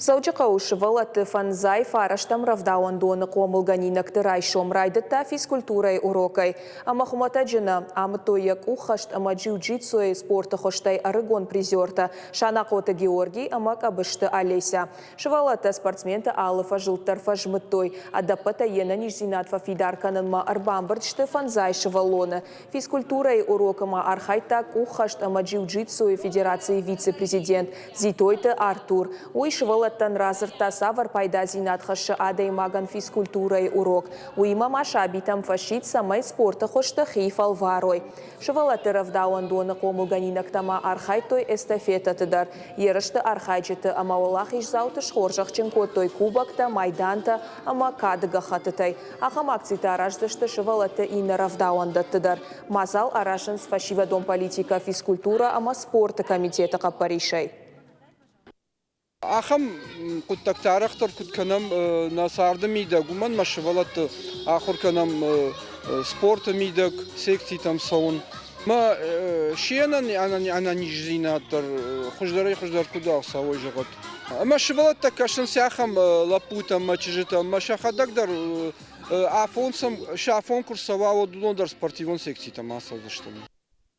Дзӕуджыхъӕуы сывӕллӕтты фӕндзай фарӕстӕм рӕвдауӕндоны хъомылгӕнинӕгты райсом райдыдта физкультурӕйы урокӕй. Ӕмӕ хуымӕтӕджы нӕ амыдтой йӕ къуххӕст ӕмӕ джиу-джитсуйы спорты хуызтӕй ӕрыгон призертӕ Санахъоты Георгий ӕмӕ Къӕбысты Олеся. Сывӕллӕттӕ спортсменты алы фӕзылд дӕр фӕзмыдтой. Ӕдӕппӕтӕй йе нӕниздзинад фӕфидар кӕнынмӕ ӕрбамбырд сты фӕндзай сывӕллоны. Физкультурӕйы урокы ма архайдта къуххӕст ӕмӕ джиу-джитсуйы федерацийы вице-президент Дзитойты Артур. Уый сывӕллӕттӕн радзырдта, цавӕр пайдадзинад хӕссы адӕймагӕн физкультурӕйы урок. Уыимӕ ма сабитӕм фӕсидт, цӕмӕй спорты хуызты хи фӕлварой. Сывӕллӕтты рӕвдауӕндоны хъомылгӕнинӕгтӕ ма архайдтой эстафетӕты дӕр. Ерысты архайджыты ӕмӕ уӕлахиздзауты схорзӕхджын кодтой кубоктӕ, майдантӕ ӕмӕ кады гӕххӕттытӕй. Ахӕм акцитӕ араздзысты сывӕллӕтты иннӕ рӕвдауӕндӕтты дӕр. Мадзал аразынц фӕсивӕдон политикӕ, физкультурӕ ӕмӕ спорты комитеты хъӕппӕрисӕй. Ахӕм хъуыддӕгтӕ арӕхдӕр куыд кӕнӕм нӕ царды мидӕг, уымӕн мӕ сывӕллӕтты ахуыр кӕнӕм спорты мидӕг, секцитӕм цӕуын. Мӕ се ӕнӕниздзинад дӕр хуыздӕрӕй-хуыздӕр куыд ацӕуой, зӕгъӕд. Ӕмӕ сывӕллӕттӕ кӕсынц ахӕм лӕппутӕм ӕмӕ чызджытӕм, ӕмӕ сӕхӕдӕг дӕр афон сӕм сӕ афон куы рцӕуа, уӕд уыдон дӕр спортивон секцитӕм ацӕудзысты.